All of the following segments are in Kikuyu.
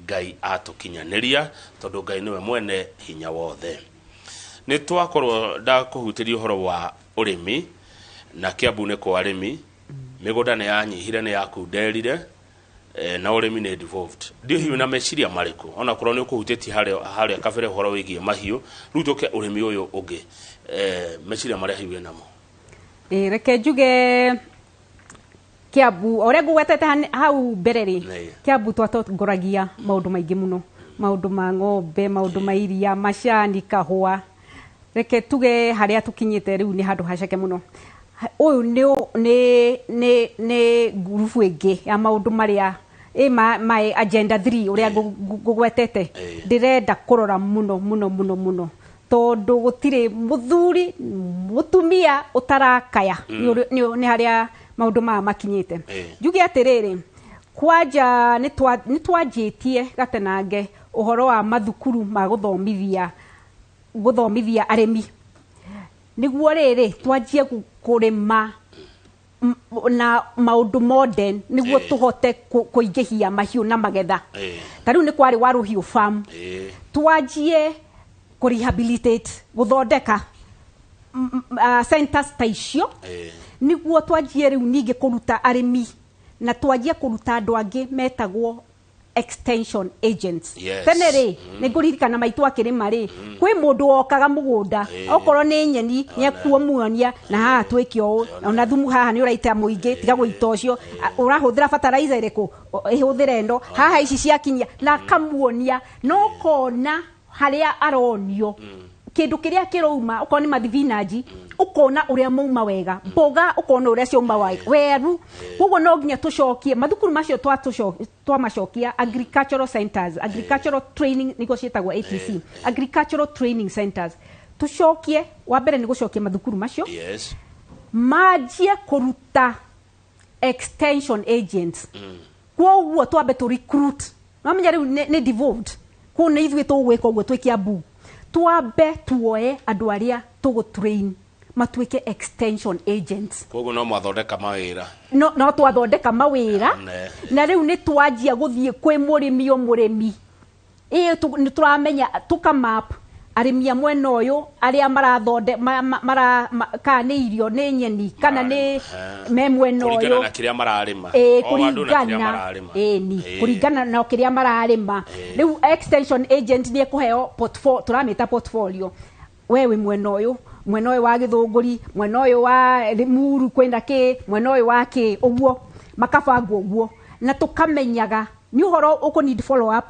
Ngai atũkinyanĩria, tondũ Ngai nĩwe mwene hinya wothe. Nĩ twakorwo ndakũhutĩria ũhoro wa ũrĩmi, na Kiambu nĩ kwa arĩmi, mĩgũnda nĩ yanyihire, nĩ yakunderire, na ũrĩmi nĩ devolved. Ndiũ hiũ na meciria marĩkũ, onakorwo nĩ ũkũhutĩtie harĩa kabere ũhoro wĩgiĩ mahiũ, rĩu tũke ũrĩmi ũyũ ũngĩ, meciria marĩa hiũ wĩnamo? Reke njuge Kiambu, o ũrĩa ngũgwetete hau mbere rĩ, Kiambu twatongoragia maũndũ maingĩ mũno, maũndũ ma ng'ombe, maũndũ ma iria, macani, kahũa. Reke tuge harĩa tũkinyĩte rĩu nĩ handũ haceke mũno. Ũyũ nĩ ngurubu ĩngĩ ya maũndũ marĩa ĩ ma agenda 3 ũrĩa ngũgwetete. Ndĩrenda kũrora mũno mũno mũno mũno, tondũ gũtirĩ mũthuri mũtumia ũtarakaya nĩ harĩa maũndũ maya makinyĩte. Njuge atĩrĩrĩ, kwanja nĩ twanjĩtie gatenange ũhoro wa mathukuru ma gũthomithia arĩmi, nĩguo rĩrĩ twanjie kũrĩma na maũndũ modern, nĩguo tũhote kũingĩhia mahiũ na magetha. Ta rĩu nĩ kwarĩ wa Rũhiũ farm, twanjie kũ rehabilitate, gũthondeka centers ta icio, nĩguo twanjie rĩu ningĩ kũruta arĩmi, na twanjie kũruta andũ angĩ metagwo extension agents. Tene rĩ, nĩ ngũririkana maitũ akĩrĩma rĩ, kwĩ mũndũ wokaga mũgũnda, okorwo nĩ nyeni nĩ ekuomuonia, na haha twĩke ũũ, ona thumu haha nĩ ũraita mũingĩ, tiga gũita ũcio, ũrahũthĩra fertilizer ĩrĩkũ, ĩhũthĩre ĩno, haha ici ciakinyia, na akamuonia, no kona harĩa aronio kĩndũ kĩrĩa kĩrauma, okorwo nĩ mathibinanji ũkona ũrĩa mauma wega, mboga ũkona ũrĩa ciauma weru. Koguo no nginya tũcokie mathukuru macio, twamacokia agricultural centers, agricultural training, nĩguo ciĩtagwo ATC, agricultural training centers. Tũcokie, wa mbere nĩ gũcokia mathukuru macio, manjie kũruta extension agents. Koguo twambe tũ recruit, mamenya rĩu nĩ devolved, kũu nĩ ithuĩ tũgwĩka ũguo twĩ Kiambu, twambe tuoe andũ arĩa tũgũ train matuĩke extension agents. Koguo no mwathondeka mawĩra. No twathondeka mawĩra. Na rĩu nĩ twanjia gũthiĩ kwĩ mũrĩmi o mũrĩmi. Ĩ nĩ tũramenya, tũka map arĩmi a mwena ũyũ arĩa marathonde mara kana nĩ irio, nĩ nyeni, kana nĩ me mwena kũringana ũyũ na kĩrĩa mararĩma. O andũ na kĩrĩa kũringana mararĩma. Ĩni, kũringana na kĩrĩa mararĩma. Rĩu extension agent nĩ ekũheo portfolio, tũramĩta portfolio. We wĩ mwena ũyũ, mwena ũyũ wa Gĩthũngũri, mwena ũyũ wa Limuru kwĩna kĩ, mwena ũyũ wa kĩ, ũguo makabangwo ũguo, na tũkamenyaga nĩ ũhoro ũkũ need follow up.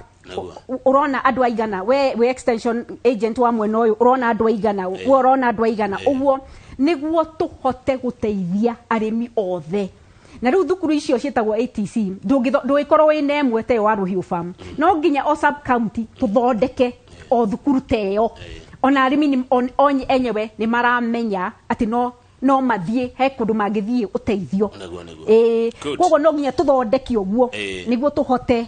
Ũrona andũ aigana, we wĩ extension agent wa mwena ũyũ ũrona andũ aigana, we ũrona andũ aigana, ũguo nĩguo tũhote gũteithia arĩmi othe. Na rĩu thukuru icio ciĩtagwo ATC, ndũngĩkorwo wĩna ĩmwe ta ĩyo wa Rũhiũ farm, no nginya o sub county tũthondeke o thukuru ta ĩyo, ona arĩmi o enyewe nĩ maramenya atĩ no mathiĩ he kũndũ mangĩthiĩ ũteithio. Nĩguo, nĩguo. Ĩĩ, koguo no nginya tũthondeke ũguo nĩguo tũhote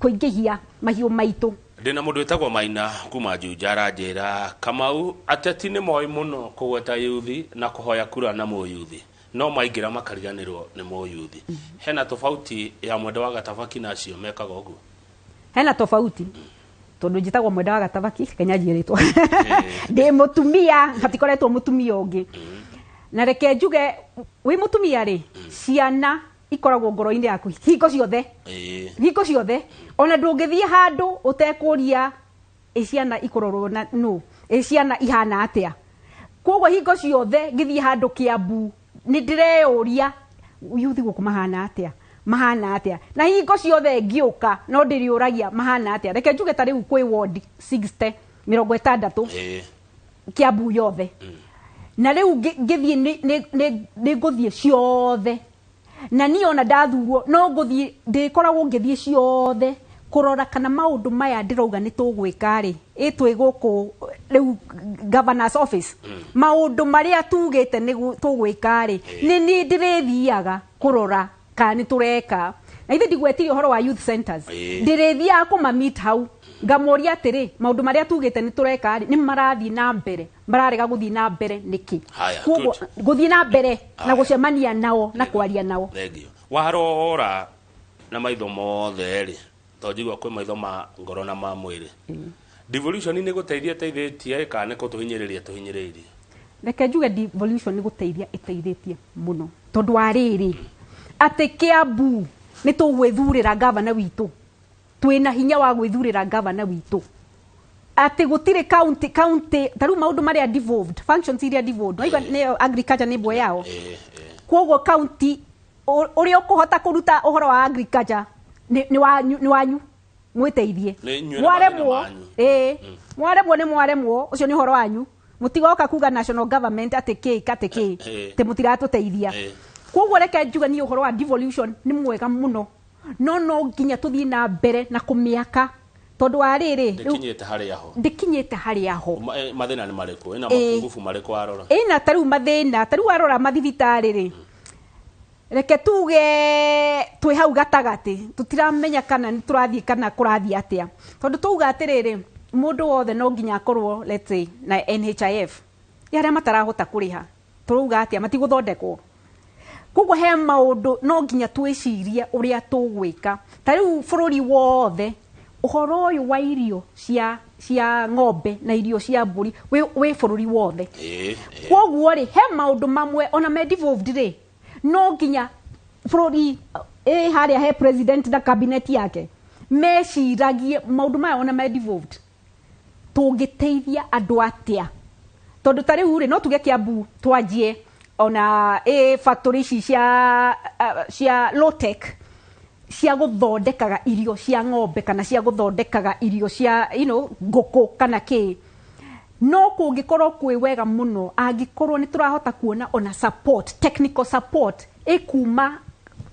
kũingĩhia mahiũ maitũ. Ndĩna mũndũ wĩtagwo Maina kuma Juja, aranjĩra, Kamau, ateti nĩ moĩ mũno kũgweta yuthi na kũhoya kura na mũyuthi, no maingĩra makariganĩrwo nĩ mũyuthi. Hena tofauti ya Mwenda wa Gatabaki na acio mekaga ũguo? Hena tofauti, tondũ njĩtagwo Mwenda wa Gatabaki, Kenya njiĩrĩtwo ndĩ mũtumia, hatikoretwo mũtumia ũngĩ. Na reke njuge, wĩ mũtumia rĩ, ciana ikoragwo ngoro-inĩ yaku hingo ciothe, hingo ciothe. Ona ndũngĩthiĩ handũ ũtekũria, ĩ ciana ikũrorwo na nũ, ĩ ciana ihana atĩa? Koguo hingo ciothe ngĩthiĩ handũ Kiambu nĩ ndĩreyũria, yuthi gũkũ mahana atĩa, mahana atĩa? Na hingo ciothe ngĩũka no ndĩrĩũragia mahana atĩa. Reke njuge ta rĩu kwĩ ward 60, 60 Kiambu yothe, na rĩu ngĩthiĩ nĩ ngũthiĩ ciothe, na niĩ ona ndathurwo no ngũthiĩ, ndĩkoragwo ngĩthiĩ ciothe kũrora kana maũndũ maya ndĩrauga nĩ tũgwĩka rĩ, ĩ twĩ gũkũ rĩu governor's office, maũndũ marĩa tugĩte nĩ tũgwĩka rĩ, nĩ niĩ ndĩrĩthiaga kũrora kana nĩ tũreka. Na ithe ndigwetirie ũhoro wa youth centers, ndĩrĩthiaga kũma meet hau, ngamoria atĩrĩ, maũndũ marĩa tugĩte nĩ tũreka rĩ, nĩ marathiĩ na mbere, mararega gũthiĩ na mbere nĩkĩ? Haya, koguo good. Gũthiĩ na mbere na gũcemania nao na Thengiũ. kwaria nao. Thengiũ. Warora na maitho mothe rĩ, Tondũ njigua kwĩ maitho ma ngoro na ma mwĩrĩ. Devolution nĩ gũteithia ĩteithĩtie kana nĩ kũtũhinyĩrĩria tũhinyĩrĩirie? Reke njuge devolution nĩ gũteithia ĩteithĩtie mũno, tondũ wa rĩrĩ, atĩ Kiambu nĩ tũgwĩthurĩra gavana witũ, twĩna hinya wa gwĩthurĩra gavana witũ, atĩ gũtirĩ county ta rĩu maũndũ marĩa devolved functions iria devolved, waigua nĩyo agriculture nĩ ĩmwe yao. Koguo county ũrĩa ũkũhota kũruta ũhoro wa agriculture nĩ wanyu, nĩ wanyu mwĩteithie. Nĩ inyuĩ na Mwaremwo, mathĩna manyu. Ĩĩ, mwaremwo nĩ mwaremwo, ũcio nĩ ũhoro wanyu. Mũtigoka kuga national government atĩ kĩ atĩ kĩ atĩ mũtiratũteithia. Koguo reke njuge niĩ ũhoro wa devolution nĩ mwega mũno, no nginya tũthiĩ na mbere na kũmĩaka, tondũ wa rĩrĩ rĩu Ndĩkinyĩte harĩa ho. Ndĩkinyĩte harĩa ho. Mathĩna nĩ marĩkũ? Ĩna mapungufu marĩkũ warora? Ĩna ta rĩu mathĩna, ta rĩu warora mathibitarĩ rĩ, reke tuge twĩ hau gatagatĩ, tũtiramenya kana nĩ tũrathiĩ kana kũrathiĩ atĩa, tondũ twauga atĩrĩrĩ, mũndũ wothe no nginya akorwo, let's say, na NHIF, ĩ arĩa matarahota kũrĩha tũrauga atĩa? Matigũthondekwo. Koguo he maũndũ no nginya twĩcirie ũrĩa tũgwĩka. Ta rĩu bũrũri wothe ũhoro ũyũ wa irio cia ng'ombe na irio cia mbũri wĩ bũrũri wothe. Koguo rĩ, he maũndũ mamwe ona me devolved rĩ, no nginya bũrũri ĩ harĩa he president na cabinet yake meciragie maũndũ maya ona me devolved tũngĩteithia andũ atĩa, tondũ ta rĩu rĩ, no tuge Kiambu twanjie ona ĩ factory ici cia low tech cia gũthondekaga irio cia ng'ombe kana cia gũthondekaga irio cia ngũkũ kana kĩ. No kũngĩkorwo kwĩ wega mũno angĩkorwo nĩ tũrahota kuona ona support, technical support ĩkuma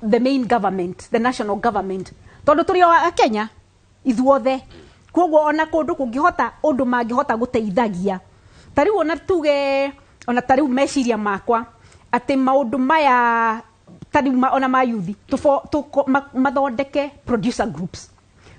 the main government, the national government, tondũ tũrĩ o a Kenya ithuothe. Koguo ona kũndũ kũngĩhota ũndũ mangĩhota gũteithagia, ta rĩu ona tuge ona ta rĩu meciria makwa atĩ maũndũ maya ta rĩu ona ma youth mathondeke producer groups,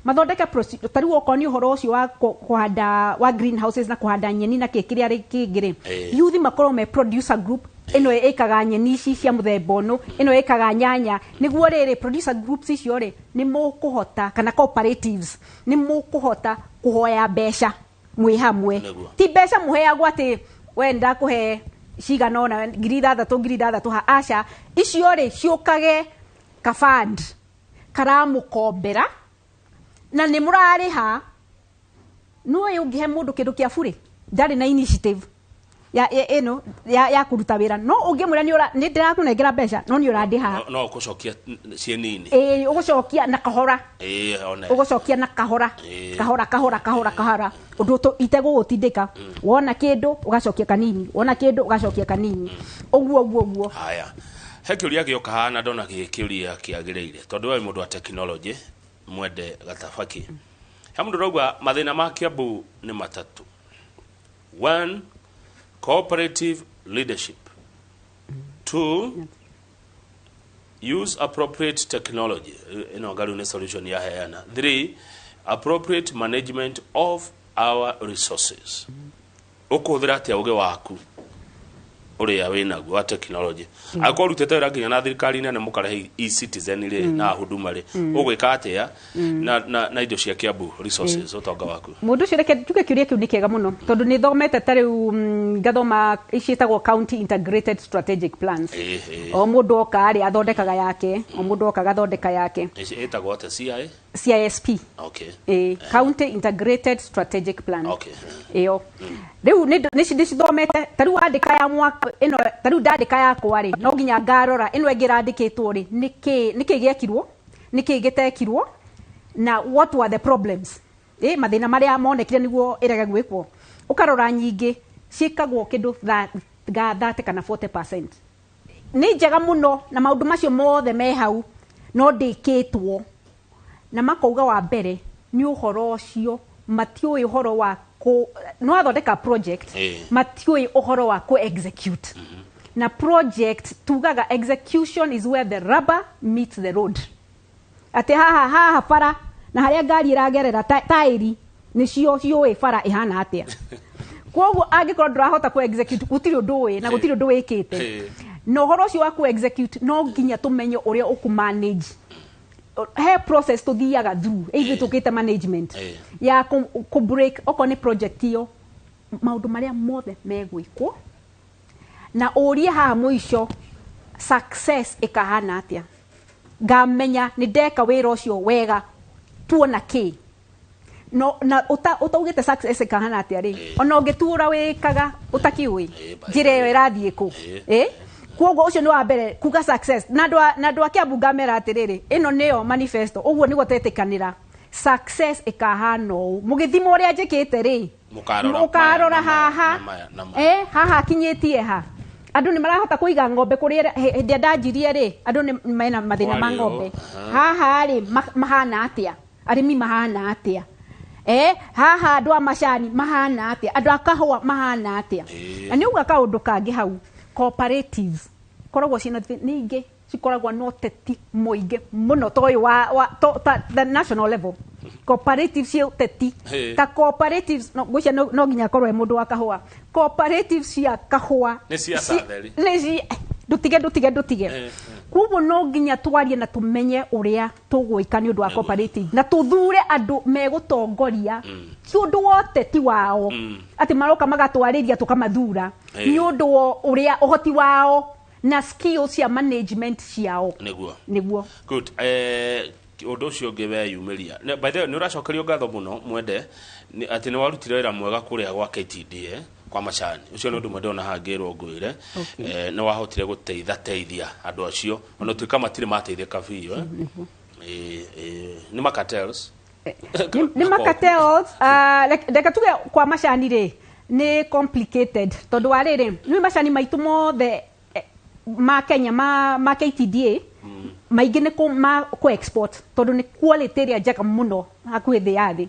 mathondeke ta rĩu okorwo nĩ ũhoro ũcio wa kũhanda wa greenhouses na kũhanda nyeni na kĩ kĩrĩa kĩngĩ rĩ, youth makorwo me producer group ĩno ĩkaga nyeni ici cia mũthemba ũyũ, ĩno ĩkaga nyanya, nĩguo rĩrĩ producer groups icio rĩ nĩ mũkũhota, kana cooperatives nĩ mũkũhota kũhoya mbeca mwĩ hamwe. Ti mbeca mũheagwo atĩ we ndakũhe cigana ũna, 6,000, 6,000 ha, aca, icio rĩ ciũkage ka fund karamũkombera na nĩ mũrarĩha. Nĩũĩ ũngĩhe mũndũ kĩndũ kĩa burĩ ndarĩ na initiative ya ĩno ya kũruta wĩra, no ũngĩmwĩra nĩ ndĩrakũnengera mbeca no nĩ ũrandĩha. No ũgũcokia ciĩ nini. Ĩĩ, ũgũcokia na kahora. Ĩĩ, one. Ũgũcokia na kahora. Kahora kahora kahora kahora, ũndũ itegũgũtindĩka. Wona kĩndũ ũgacokia kanini, wona kĩndũ ũgacokia kanini, ũguo ũguo ũguo. Haya, he kĩũria gĩoka haha na ndona gĩ kĩũria kĩagĩrĩire, tondũ we wĩ mũndũ wa technology, Mwende Gatabaki. He mũndũ ũrauga mathĩna ma Kiambu nĩ matatũ. One, cooperative leadership. Two, use appropriate technology. Ĩno ngaru nĩ solution yaheana. Three, appropriate management of our resources. Ũkũhũthĩra atĩa ũgĩ waku ũrĩa wĩnaguo wa technology, angĩkorwo ũrutĩte wĩra nginya na thirikari nene mũkarehe e-Citizen rĩ na Huduma rĩ, ũgwĩka atĩa na indo cia Kiambu resources, ũtonga waku? Mũndũ ũcio, reke njuge kĩũria kĩu nĩ kĩega mũno, tondũ nĩ thomete ta rĩu ngathoma ici ciĩtagwo county integrated strategic plans. Ĩĩ, ĩĩ. O mũndũ oka rĩ athondekaga yake, o mũndũ oka agathondeka yake. Ĩtagwo atĩa, CIA? CISP. Ĩĩ, county integrated strategic plan. Ĩyo rĩu nĩ ndĩcithomete. Ta rĩu wandĩka ya mwaka ĩno, ta rĩu ndandĩka yakwa rĩ, no nginya ngarora ĩno ĩngĩ ĩrandĩkĩtwo rĩ, nĩkĩ gĩekirwo, nĩkĩ gĩtekirwo, na what were the problems, ĩ mathĩna marĩa monekire nĩguo ĩrege gwĩkwo. Ũkarora nyingĩ ciĩkagwo kĩndũ ga 30 kana 40% nĩ njega mũno, na maũndũ macio mothe me hau no ndĩkĩtwo. Na makauga wa mbere nĩ ũhoro ũcio matiũĩ ũhoro wa kũ no athondeka project, matiũĩ ũhoro wa kũ execute na project. Tugaga execution is where the rubber meets the road, atĩ haha haha bara na harĩa ngari ĩragerera taĩri nĩcio ciũĩ bara ĩhana atĩa. Koguo angĩkorwo ndũrahota kũ execute, gũtirĩ ũndũ ũĩ na gũtirĩ ũndũ wĩkĩte. Na ũhoro ũcio wa kũ execute no nginya tũmenye ũrĩa ũkũ manage. He process tũthiaga through ithuĩ tũkĩte management ya kũ break okorwo nĩ project ĩyo, maũndũ marĩa mothe megwĩkwo, na ũrie haha mũico success ĩkahana atĩa, ngamenya nĩ ndeka wĩra ũcio wega, tuona kĩ no na ũtaugĩte success ĩkahana atĩa rĩ, ona ũngĩtura wĩkaga ũtakiũĩ By njĩra ĩyo ĩrathiĩ kũ. Koguo ũcio nĩ wa mbere kuga success, na andũ a Kiambu ngamera atĩrĩrĩ, ĩno nĩyo manifesto, ũguo nĩguo tetĩkanĩra success ĩkahana ũũ, mũgĩthima ũrĩa njĩkĩte rĩ, Mũkarora mũkarora maya na maya haha na maya na maya. Haha akinyĩtie ha, andũ nĩ marahota kũiga ng'ombe kũrĩa hĩndĩ ĩrĩa ndanjirie rĩ, andũ nĩ mena mathĩna ma Kwarĩ ũũ, ng'ombe. Haha rĩ, mahana atĩa, arĩmi mahana atĩa, haha andũ a macani mahana atĩa, andũ a kahũa mahana atĩa. Na nĩ uga kaũndũ kangĩ hau, cooperatives koragwo ciĩna ningĩ cikoragwo na ũteti mũingĩ mũno ta ũyũ wa to, ta the national level cooperatives cia ũteti. Ta cooperatives no ngwĩciria no nginya akorwo e mũndũ wa kahũa, cooperatives cia kahũa. Nĩ siasa theri. Nĩ ndũtige ndũtige ndũtige. Koguo no nginya twarie na tũmenye ũrĩa tũgwĩka nĩ ũndũ wa cooperative, na tũthure andũ megũtongoria, ti ũndũ wa ũteti wao atĩ maroka magatwarĩria tũkamathura, nĩ ũndũ wa ũrĩa ũhoti wao na skills cia management ciao. Nĩguo. Nĩguo. Good. Ũndũ ũcio ũngĩ weyumĩria, by the way, nĩ ũracokerio ngatho mũno mwende atĩ nĩ warutire wĩra mwega kũrĩa gwa KTDA kwa macani. Ũcio nĩ ũndũ mwende ona hangĩrwo ngwĩre. Nĩ wahotire gũteitha teithia andũ acio ona tuĩka matirĩ mateithĩka biũ. Nĩ macartels. Nĩ macartels. Reke tuge kwa macani rĩ, nĩ complicated tondũ wa rĩrĩ, nĩ macani maitũ mothe ma Kenya ma KTDA maingĩ nĩ ma kũ export tondũ nĩ quality ĩrĩa njega mũno hakuhĩ thĩ ya thĩ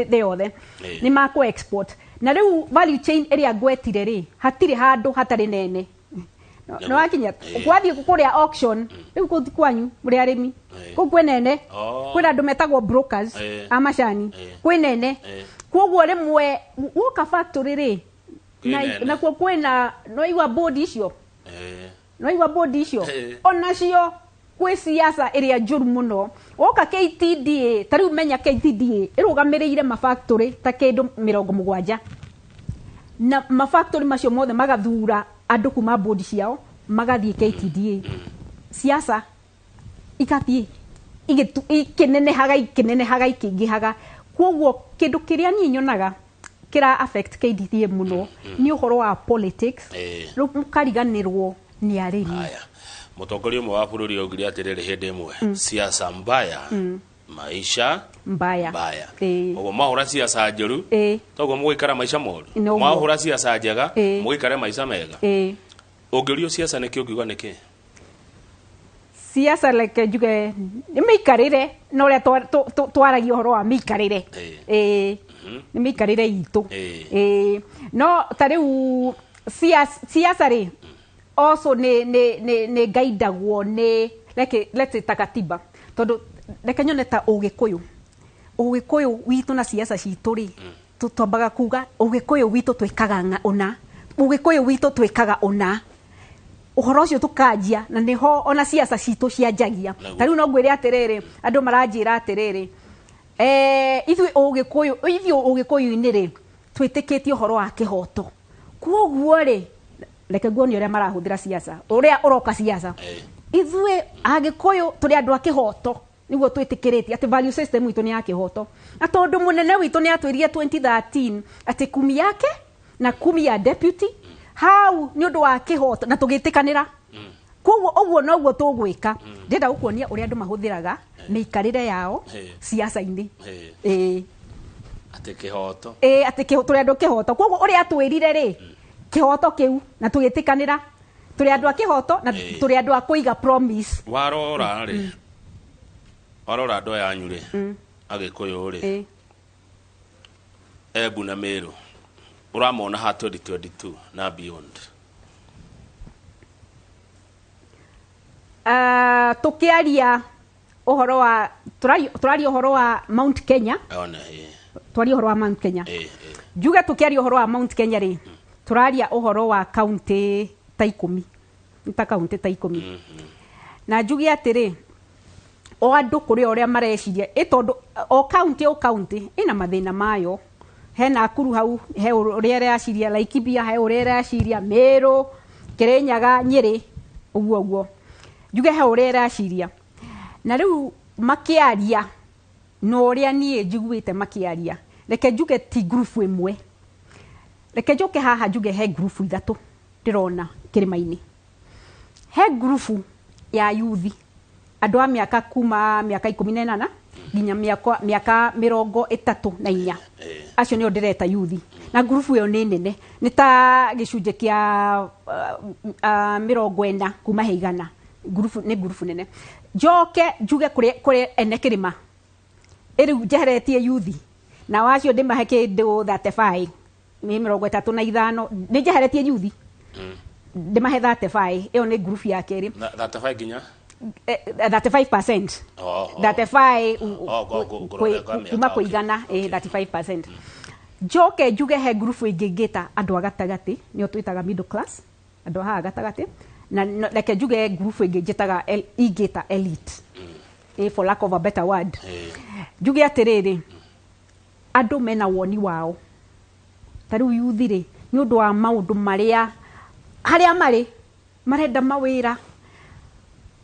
thĩ yothe. Nĩ ma kũ export, na rĩu value chain ĩrĩa ngwetire rĩ, hatirĩ handũ hatarĩ nene. Nĩ wakinya gwathiĩ kũrĩa auction rĩu, kũu ti kwanyu mũrĩ arĩmi, kũu kwĩ nene. Kwĩna andũ metagwo brokers a macani. Kwĩ nene. Koguo rĩmwe woka factory rĩ, Kwĩ na nene. nakuo kwĩna nĩwaigua board icio, nĩwaigua board icio, onacio kwĩ siasa ĩrĩa njũru mũno. Woka KTDA, ta rĩu menya KTDA ĩrũgamĩrĩire mafactory ta kĩndũ 70, na mafactory macio mothe magathura andũ kuma board ciao magathiĩ KTDA. Siasa igathiĩ ikĩnenehaga ikĩnenehaga ikĩingĩhaga. Koguo kĩndũ kĩrĩa niĩ nyonaga kĩra affect KTDA mũno nĩ ũhoro wa politics. Rĩu mũkariganĩrwo nĩ arĩmi. Haya, mũtongoria ũmwe wa bũrũri augire atĩrĩrĩ hĩndĩ ĩmwe, siasa mbaya, maisha mbaya. Mbaya. Ũguo mwahũra siasa njũru, toguo mũgũikara maica moru. Noguo. Mwahũra siasa njega, mũgũikare maica mega. Ũngĩũrio siasa nĩkĩ, ũngiuga nĩkĩ? Siasa reke njuge nĩ mĩikarĩre, na ũrĩa twaragia ũhoro wa mĩikarĩre. Nĩ mĩikarĩre itũ. No ta rĩu siasa rĩ, also nĩ ngaindagwo nĩ reke let's say ta katiba, tondũ reke nyone ta ũgĩkũyũ witũ na siasa citũ rĩ, twambaga kuga ũgĩkũyũ witũ twĩkaga ũna, ũgĩkũyũ witũ twĩkaga ũna, ũhoro ũcio tũkanjia na nĩho ona siasa citũ cianjagia. Ta rĩu no ngwĩre atĩrĩrĩ, andũ maranjĩra atĩrĩrĩ, ithuĩ ũgĩkũyũ, ithuĩ ũgĩkũyũ-inĩ rĩ, twĩtĩkĩtie ũhoro wa kĩhoto. Koguo rĩ, reke nguonie ũrĩa marahũthĩra siasa, ũrĩa ũroka siasa. Ithuĩ agĩkũyũ tũrĩ andũ a kĩhoto, nĩguo twĩtĩkĩrĩtie atĩ value system itũ nĩ ya kĩhoto, na tondũ mũnene witũ nĩ atwĩrire 2013 atĩ kumi yake na kumi ya deputy hau nĩ ũndũ wa kĩhoto, na tũgĩtĩkanĩra, koguo ũguo noguo tũgwĩka. Ndĩrenda gũkuonia ũrĩa andũ mahũthĩraga mĩikarĩre yao siasa-inĩ. Atĩ kĩhoto. Atĩ tũrĩ andũ kĩhoto, koguo ũrĩa atwĩrire rĩ, kĩhoto kĩu na tũgĩtĩkanĩra tũrĩ andũ a kĩhoto na tũrĩ andũ a kũiga promise. Warora rĩ, warora andũ aya anyu rĩ, agĩkũyũ rĩ, Embu na Meru, ũramona ha 2022 na beyond? Tukiaria ũhoro wa tũraria ũhoro wa Mount Kenya. One. Twaria ũhoro wa Mount Kenya. Njuge tukiaria ũhoro wa Mount Kenya rĩ, tũraria ũhoro wa kaunti ta 10, nĩ ta kaunti ta 10. Na njuge atĩrĩ, O andũ kũrĩ ũrĩa mareciria, ĩ tondũ o county, o county ĩna mathĩna mayo. He Nakuru hau he ũrĩa ĩraciria, Laikipia he ũrĩa ĩraciria, Meru, Kirinyaga, Nyĩrĩ, ũguo ũguo njuge he ũrĩa ĩraciria. Na rĩu makĩaria na ũrĩa niĩ njiguĩte makĩaria, reke njuge ti ngurubu ĩmwe. Reke njoke haha njuge he ngurubu ithatũ ndĩrona kĩrĩma-inĩ. He ngurubu ya yuthi, andũ a mĩaka kuma mĩaka 18 nginya mĩaka 34, acio nĩo ndĩreta yuthi. Na ngurubu ĩyo nĩ nene, nĩ ta gĩcunjĩ kĩa 40 kuma he 100. Ngurubu nĩ ngurubu nene. Njoke njuge kũrĩ ene kĩrĩma, ĩrĩu njeheretie yuthi na wacio ndĩmahe kĩndũ 35, nĩ 35, nĩ njeheretie yuthi ndĩmahe 35. Ĩyo nĩ ngurubu ya kerĩ. 35 nginya? 35%. Oh. 35 Oh, go, go, kuma okay. kwĩ 100, 35%. Njoke njuge he ngurubu ĩngĩ ngĩta andũ a gatagatĩ, nĩo twĩtaga middle class, andũ a haha gatagatĩ. Na reke njuge ngurubu ĩngĩ njĩtaga ingĩta elite, for lack of a better word. Njuge atĩrĩrĩ, andũ mena woni wao. Ta rĩu yuthi rĩ, nĩ ũndũ wa maũndũ marĩa harĩa marĩ marenda mawĩra,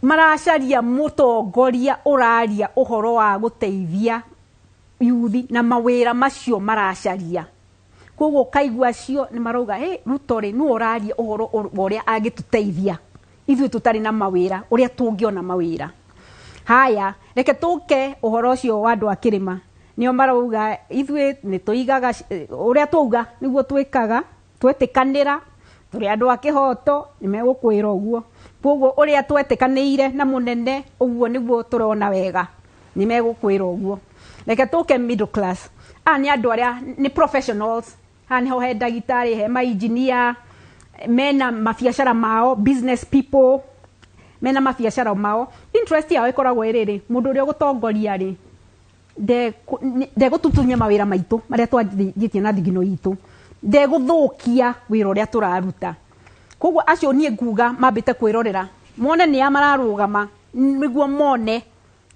maracaria mũtongoria ũraria ũhoro wa gũteithia yuthi na mawĩra macio maracaria. Koguo ũkaigua acio nĩ marauga, hey, Ruto rĩ, nĩwe ũraria ũhoro wa ũrĩa angĩtũteithia ithuĩ tũtarĩ na mawĩra, ũrĩa tũngĩona mawĩra. Haya, reke tũke ũhoro ũcio wa andũ a kĩrĩma, nĩo marauga ithuĩ nĩ tũigaga ũrĩa twauga nĩguo twĩkaga, twetĩkanĩra tũrĩ andũ a kĩhoto, nĩ megũkwĩra ũguo. Koguo ũrĩa twetĩkanĩire na mũnene ũguo nĩguo tũrona wega, nĩ megũkwĩra ũguo. Reke tũke middle class. Aya nĩ andũ arĩa nĩ professionals. Haha nĩho he ndagĩtarĩ, he mainjinia, mena mabiacara mao, business people, mena mabiacara mao. Interest yao ĩkoragwo ĩrĩrĩ, mũndũ ũrĩa ũgũtongoria rĩ, ndegũtutunya mawĩra maitũ marĩa twanjĩtie na thigino itũ, ndegũthũkia wĩra ũrĩa tũraruta. Koguo acio niĩ nguga mambĩte kwĩrorera mone nĩa mararũgama, nĩguo mone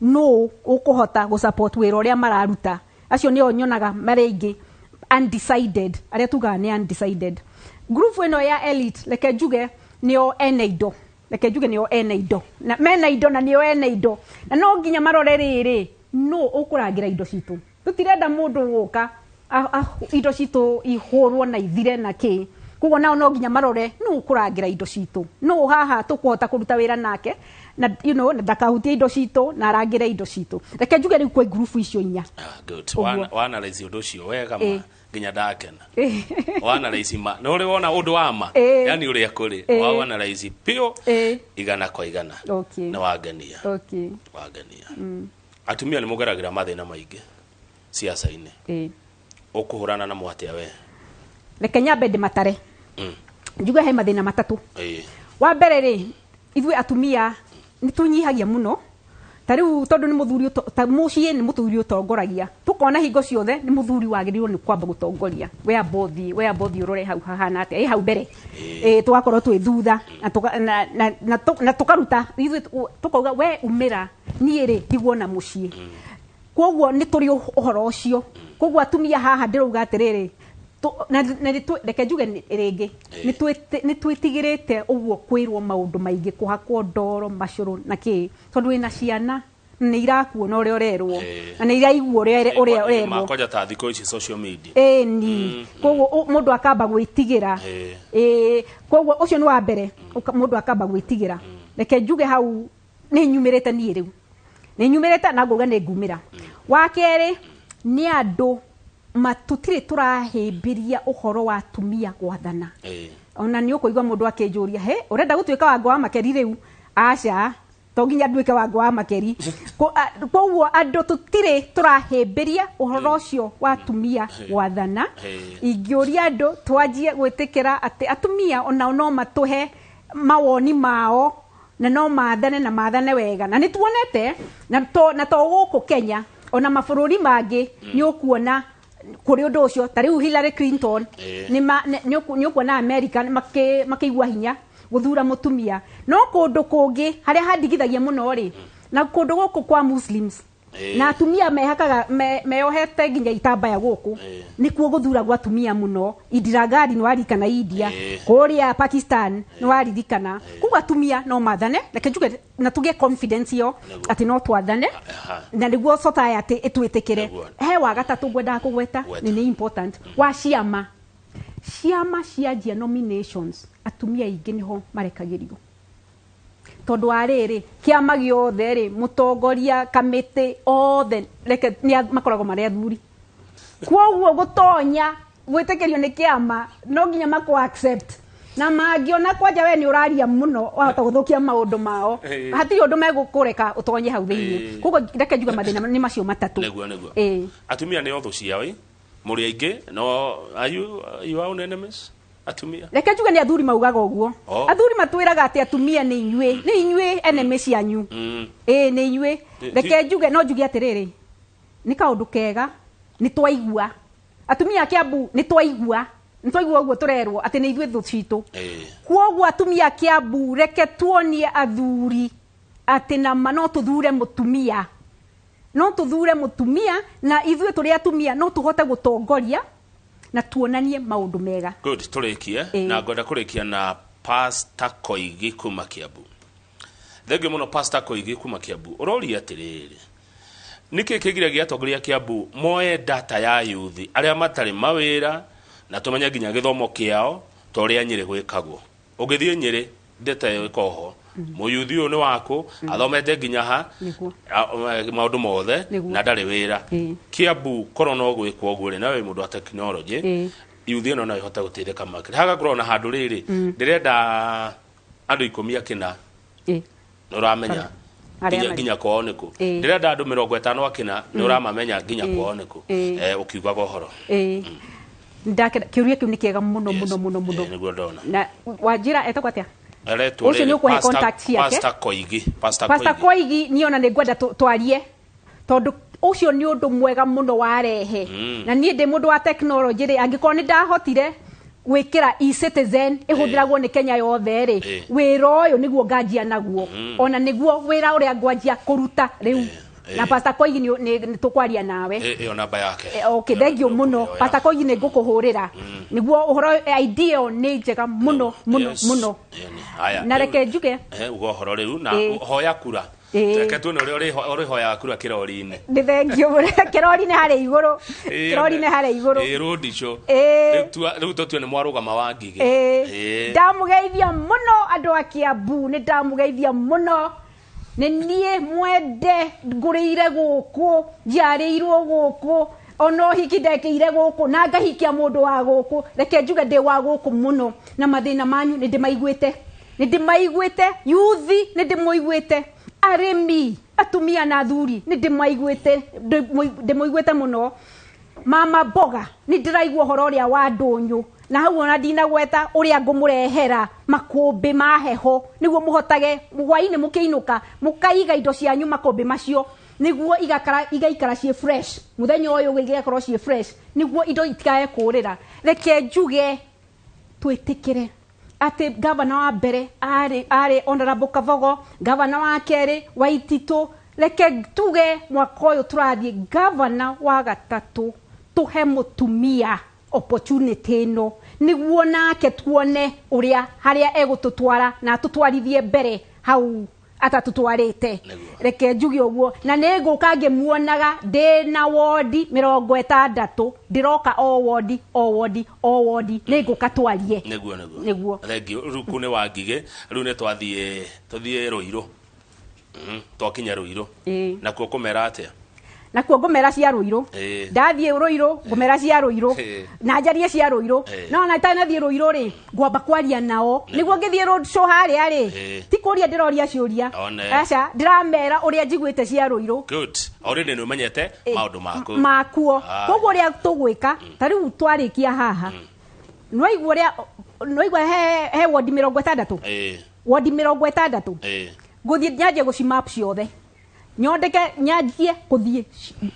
nũ ũkũhota gũ support wĩra ũrĩa mararuta. Acio nĩo nyonaga marĩ aingĩ undecided, arĩa tugaga nĩ undecided. Group ĩno ya elite, reke njuge nĩo ene indo, reke njuge nĩo ene indo, na mena indo na nĩo ene indo, na no nginya marore rĩrĩ, nũ ũkũrangĩra indo citũ. Tũtirenda mũndũ gũka indo citũ ihũrwo na ithire na kĩ. Koguo nao no nginya marore nũ ũkũrangĩra indo citũ, nũ haha tũkũhota kũruta wĩra nake na na ndakahutie indo citũ na arangĩre indo citũ. Reke njuge rĩu kwĩ ngurubu icio inya. Good. Ũguo. Wana analyze ũndũ ũcio wega ma nginya ndakena. Wana analyze ma na ũrĩ wona ũndũ wa ma, yani ũrĩa kũrĩ, wa analyze piũ 100%. Nĩ wangenia. Wangenia. Atumia nĩ mũgeragĩra mathĩna maingĩ ciaca-inĩ. Ũkũhũrana namo atĩa we? Reke nyambe ndĩmatare. Njuge he mathĩna matatũ. Wa mbere rĩ, ithuĩ atumia nĩ tũnyihagia mũno. Ta rĩu tondũ nĩ mũthuri ta mũciĩ nĩ mũthuri ũtongoragia, tũkona hingo ciothe nĩ mũthuri wagĩrĩirwo nĩ kwamba gũtongoria. We amba ũthiĩ, we amba ũthiĩ ũrore hau hahana atĩa, ĩ hau mbere, ĩ tũgakorwo twĩ thutha na tũkaruta ithuĩ tũkauga we umĩra, niĩ rĩ ndigwo na mũciĩ. Koguo nĩ tũrĩ ũhoro ũcio. Koguo atumia haha ndĩrauga atĩrĩrĩ, na reke njuge rĩngĩ, nĩ twĩtigĩrĩte ũguo kwĩrwo maũndũ maingĩ, kũhakwo ndoro, macũrũ na kĩ, tondũ wĩna ciana nĩ irakuona ũrĩa ũrerwo na nĩ iraigua ũrĩa ũrerwo. Makwanja ta thikũ ici social media. Ĩni koguo mũndũ akamba gwĩtigĩra. Ĩĩ, koguo ũcio nĩ wa mbere, mũndũ akamba gwĩtigĩra. Reke njuge hau nĩ nyumĩrĩte niĩ rĩu, nĩ nyumĩrĩte na ngauga nĩ ngumĩra. Wa kerĩ nĩ andũ tũtirĩ tũrahĩmbĩria ũhoro wa atumia gwathana. Ona nĩ ũkũigua mũndũ akĩnjũria, he ũrenda gũtuĩka wango wa makeri rĩu? Aca, to nginya nduĩke wango wa makeri. Koguo andũ tũtirĩ tũrahĩmbĩria ũhoro ũcio wa atumia gwathana. Ingĩũria andũ twanjie gwĩtĩkĩra atĩ atumia onao no matũhe mawoni mao na no mathane na mathane wega, na nĩ tuonete na to gũkũ Kenya, ona mabũrũri mangĩ nĩ ũkuona kũrĩ ũndũ ũcio. Ta rĩu Hillary Clinton, nĩ ũkuona America nĩ makĩigua hinya gũthura mũtumia. No kũndũ kũngĩ harĩa handigithagia mũno rĩ, Na kũndũ gũkũ kwa Muslims na atumia mehakaga meohete nginya itambaya gũkũ, nĩkuo gũthuragwo atumia mũno. Indira Gandhi nĩwaririkana India, kũrĩa Pakistan nĩwaririkana. Koguo atumia no mathane, reke njuge na tũgĩe confidence ĩyo atĩ no twathane, na nĩguo society ĩtwĩtĩkĩre. He wa gatatũ ngwendaga kũgweta, nĩ important, wa ciama. Ciama cianjia nominations, atumia aingĩ nĩho marekagĩrio, tondũ wa rĩrĩ, kĩama gĩothe rĩ, mũtongoria, kamĩtĩ, othe reke nĩ makoragwo marĩ athuri. Koguo gũtonya gwĩtĩkĩrio nĩ kĩama no nginya makũ accept, na mangĩona kwanja we nĩ ũraria mũno, wahota gũthũkia maũndũ mao, hatirĩ ũndũ megũkũreka ũtonye hau thĩinĩ. Koguo reke njuge mathĩna nĩ macio matatũ. Nĩguo, nĩguo. Atumia nĩ thũ ciao ĩ, mũrĩ aingĩ no are you your own enemies, atumia? Reke njuge nĩ athuri maugaga ũguo. Athuri matwĩraga atĩ atumia nĩ inyuĩ enemy cianyu. Ĩĩ, nĩ inyuĩ. Reke njuge, no njuge atĩrĩrĩ, nĩ kaũndũ kega nĩ twaigua atumia a Kiambu, nĩ twaigua ũguo tũrerwo atĩ nĩ ithuĩ thũ citũ. Kwoguo atumia a Kiambu, reke tuonie athuri atĩ nama no tũthure mũtumia, no tũthure mũtumia, na ithuĩ tũrĩ atumia no tũhote gũtongoria na tuonanie maũndũ mega. Good, tũrĩkie. Na ngwenda kũrĩkia na Pastor Koigi kuma Kiambu. Thengiũ mũno, Pastor Koigi kuma Kiambu. Ũroria atĩrĩrĩ, nĩkĩ kĩgiragia atongoria a Kiambu moe data ya yuthi arĩa matarĩ mawĩra na tũmenye nginya gĩthomo kĩao, ta ũrĩa Nyĩrĩ gwĩkagwo? Ũngĩthiĩ Nyĩrĩ, data ĩyo ĩkoho, mũyuthi ũyũ nĩ wakũ, athomete nginya ha, maũndũ mothe, na ndarĩ wĩra. Kiambu korwo no gwĩkwo ũguo rĩ, nawe wĩ mũndũ wa tekinoronjĩ, yuthi ĩno no ĩhote gũteithĩka makĩria. Hagakorwo na handũ rĩrĩ, ndĩrenda andũ 10 akĩna, nĩ ũramenya Arĩa nginya marĩ. Nginya kwao nĩkũ. Ndĩrenda andũ 50 akĩna, nĩ ũramamenya nginya kwao nĩkũ. Ũkiugaga ũhoro. Ĩĩ. Ndakena, kĩũria kĩu nĩ kĩega mũno mũno mũno mũno. Nĩguo ndona. Na wanjĩra etagwo atĩa? Aretwo Ũcio rĩrĩ, nĩ ũkũhe contact ciake. Pastor Koigi, Pastor Pastor Koigi. Koigi, niĩ ona nĩ ngwenda twarie, tondũ ũcio nĩ ũndũ mwega mũno warehe. Na niĩ ndĩ mũndũ wa tekinoronjĩ rĩ, angĩkorwo nĩ ndahotire gwĩkĩra e-Citizen ĩhũthĩragwo nĩ Kenya yothe rĩ, wĩra ũyũ nĩguo nganjia naguo, ona nĩguo wĩra ũrĩa ngwanjia kũruta rĩu. Na Pastor Koigi, nĩ tũkwaria nawe. Ĩyo namba yake. Okay, thank you mũno. Nĩngũkũmĩoya. Pastor Koigi, nĩ ngũkũhũrĩra nĩguo ũhoro, idea ĩyo nĩ njega mũno mũno mũno. Haya. Na reke njuge Uga ũhoro rĩu na hoya kura. Reke tuone ũrĩa ũrĩhoyaga kura kĩrori-inĩ. Nĩ thengiũ mũno. Kĩrori-inĩ harĩa igũrũ, kĩrori-inĩ harĩa igũrũ. Ĩĩ, road show. Rĩu tũtue nĩ mwarũgama wa ngigĩ. Ndamũgeithia mũno andũ a Kiambu, nĩ ndamũgeithia mũno. Nĩ niĩ mwende ngũrĩire gũkũ, njiarĩirwo gũkũ, ona ũhiki ndekĩire gũkũ na ngahikia mũndũ wa gũkũ. Reke njuge ndĩ wa gũkũ mũno, na mathĩna manyu nĩ ndĩmaiguĩte, nĩ ndĩmaiguĩte. Yuthi nĩ ndĩmũiguĩte, arĩmi, atumia na athuri nĩ ndĩmaiguĩte, ndĩmũiguĩte mũno. Mama mboga, nĩ ndĩraigua ũhoro ũrĩa wa ndũnyũ, na hau ona ndinagweta ũrĩa ngũmũrehera makũmbĩ ma heho nĩguo mũhotage hwainĩ mũkĩinũka mũkaiga indo cianyu makũmbĩ macio, nĩguo igaikara ciĩ fresh mũthenya ũyũ ũngĩ, igakorwo ciĩ fresh nĩguo indo itikae kũrĩra. Reke njuge twĩtĩkĩre atĩ gavana wa mbere arĩ Honorable Kabogo, gavana wa kerĩ Waititũ. Reke tuge mwaka ũyũ tũrathiĩ gavana wa gatatũ, tũhe mũtumia opportunity ĩno nĩguo nake tuone ũrĩa harĩa egũtũtwara na atũtwarithie mbere hau atatũtwarĩte. Reke njuge ũguo, na nĩ ngũka ngĩmuonaga ndĩna wondi 60, ndĩroka o wondi, o wondi, o wondi, nĩ ngũka twarie. Nĩguo, nĩguo. Nĩguo. Thengiũ. Rĩu kũu nĩ wa ngigĩ, rĩu nĩ twathiĩ, tũthiĩ Rũirũ. Twakinya Rũirũ, nakuo kũmera atĩa? Nakuo ngũmera cia Rũirũ. Ndathiĩ Rũirũ ngũmera cia Rũirũ na njarie cia Rũirũ. No ona itanathiĩ Rũirũ rĩ, ngwamba kwaria nao nĩguo ngĩthiĩ road show harĩa rĩ, ti kũria ndĩroria ciũria. One. Aca, ndĩramera ũrĩa njiguĩte cia Rũirũ. Good, already nĩ ũmenyete maũndũ maku. Makuo. Koguo ũrĩa tũgwĩka, ta rĩu twarĩkia haha, nĩwaigua ũrĩa nĩwaigua he wondi 60, wondi 60, ngũthiĩ nyanjie gũcimap ciothe, nyondeke, nyanjie kũthiĩ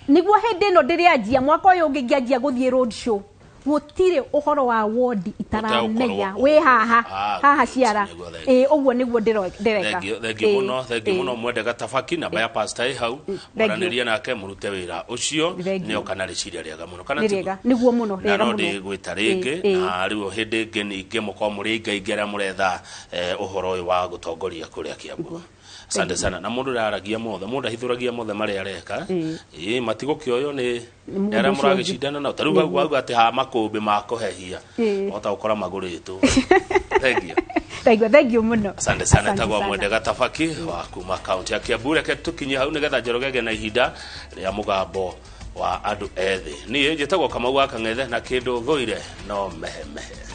nĩguo hĩndĩ ĩno ndĩrĩanjia mwaka ũyũ ũngĩ ngĩanjia gũthiĩ road show. Gũtirĩ ũhoro wa wondi itaramenya Ũtegũkorwo wĩ haha. Ah, haha good. ciara. Nĩguo, thank you. Ĩĩ, ũguo nĩguo ndĩreka. Thengiũ, thengiũ mũno, thengiũ mũno. Mwende Gatabaki, namba ya pastor ĩ hau. Thank you. Mwaranĩrie nake, mũrute wĩra ũcio. Thank you. Nĩ oka na rĩciria rĩega mũno, kana Nĩ tiguo? rĩega, nĩguo mũno. Na Rĩega no mũno. ndĩgwĩta rĩngĩ. Na rĩu hĩndĩ ĩngĩ ningĩ mũkorwo mũrĩ aingaingĩ arĩa mũretha ũhoro ũyũ wa gũtongoria kũrĩa Kiambu. Asante sana. Na mũndũ ndaragia mothe, mũndũ ahithũragia mothe marĩa areka. Ĩĩ, matigũkĩoywo nĩ Nĩ mũndũ nĩ arĩa ũcio ũngĩ. mũragĩcindana nao. Ta rĩu hau wauga atĩ ha makũmbĩ ma kũhehia, wahota gũkora magũrĩtwo. Thengiũ. Thank thank you mũno. Asante sana. Asante Tagwa sana. Mwende Gatabaki wa kuma kaunti ya Kiambu. Reke tukinye hau nigetha Njoroge na ihinda rĩa mũgambo wa andũ ethĩ. Niĩ njĩtagwo Kamau wa Kang'ethe, na kĩndũ thũire no mehemehe.